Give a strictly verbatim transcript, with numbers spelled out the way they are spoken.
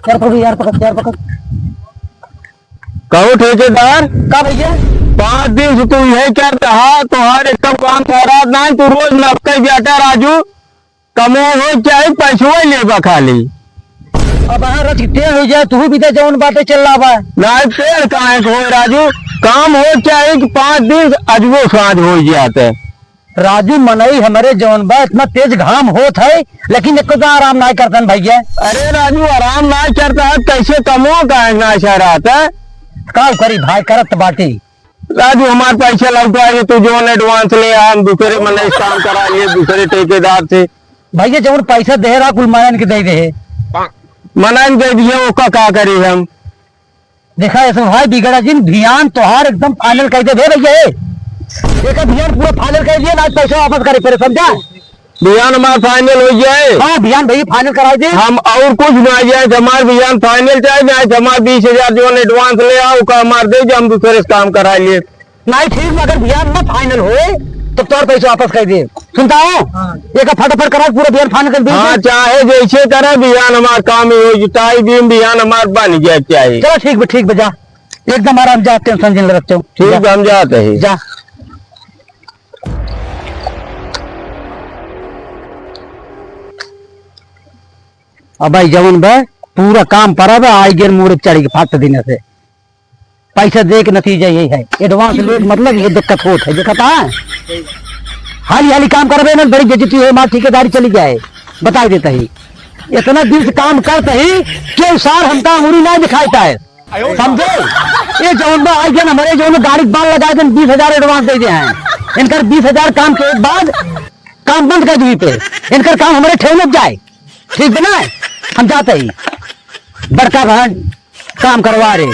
यार पकड़, यार पकड़, यार पकड़। कहो ठेकेदार, का भइया? पाँच दिन से तू यही करत हा, तोहार एक काम ठहरात नाहीं, तू रोज नपके जाता राजू। कमो होइ चाही, पैसो लेबा खाली। अब हाँ रच के तेल होइ जाए, तू भी दे जौन बाटे चल रहा बा। नाहीं, तेल काहे के होइ राजू, काम होइ चाही कि पाँच दिन से अजबो साँझ होइ जात है। राजू, मनई हमरे जौन बा, इतना तेज घाम होत है, लेकिन एको तो आराम नाहीं करतन भइया। अरे राजू, आराम नाहीं करत है, कैसे कमो काहे नाहीं सहरात है? का करी भाई, करत बाटी। राजू, हमार पैसा लौटाए, तू जौन advance ले आ, हम दूसरे मनई से काम करा लिए, दूसरे ठेकेदार से। भइया, जौन पैसा दे रहा, कुल मनइन के दे दे। मनइन दे दिए, ओका का करी हम? देखा, ऐसे भाई बिगड़ा जिन, भियान तोहार एकदम final कर दे बे भइया, ए। देखा, भियान पूरा final कर दिया ना, आज पैसा वापस करे पड़े, समझा? भियान हमार final होइ जाए। हाँ, भियान भइया final कराई दे। हम और कुछ ना जाए, हमार भियान final चाहे, चाहे हमार बीस हजार जौन advance ले आओ, का हमार दे, जो हम दूसरे से काम करा लिए। नाहीं ठीक, मगर भियान ना final होए, तो तोर पैसा वापस कर दे। सुनता हो? हाँ। एक फटाफट करा, पूरा भियान final कर दे। हाँ, चाहे जैसे करे, भियान हमार काम ही होइ, जुताई बीम भियान हमार बन जाए चाहे। चलो ठीक बा, ठीक बा, जा। एकदम आराम, जा, tension जिन रखो। ठीक बा, हम जात ही। जा। अब भाई जवन बा, पूरा काम परा बा, आई गेल मूड़े चढ़ी के फाट दिन से। पैसा दे के नतीजा यही है, advance ले के मतलब ये दिक्कत होत है, देखत है? हाली हाली काम करबे ना, बड़ी बेइज्जती होए, हमार ठेकेदारी चली जाए, बताई देता ही। इतना दिन से काम करत ही, केहू सार हमका अंगुरी नाहीं दिखाइत है। समझे? ये जौन बा, आई जन हमरे जौन गाड़ी के बाल लगाए देन, बीस हजार advance दे दे हैं। इनकर बीस हजार काम के बाद काम बंद कर दी पे। इनकर काम हमरे ठेवने जाए। ठीक बा ना? हम जात ही। बड़का बहन काम करवा रहे।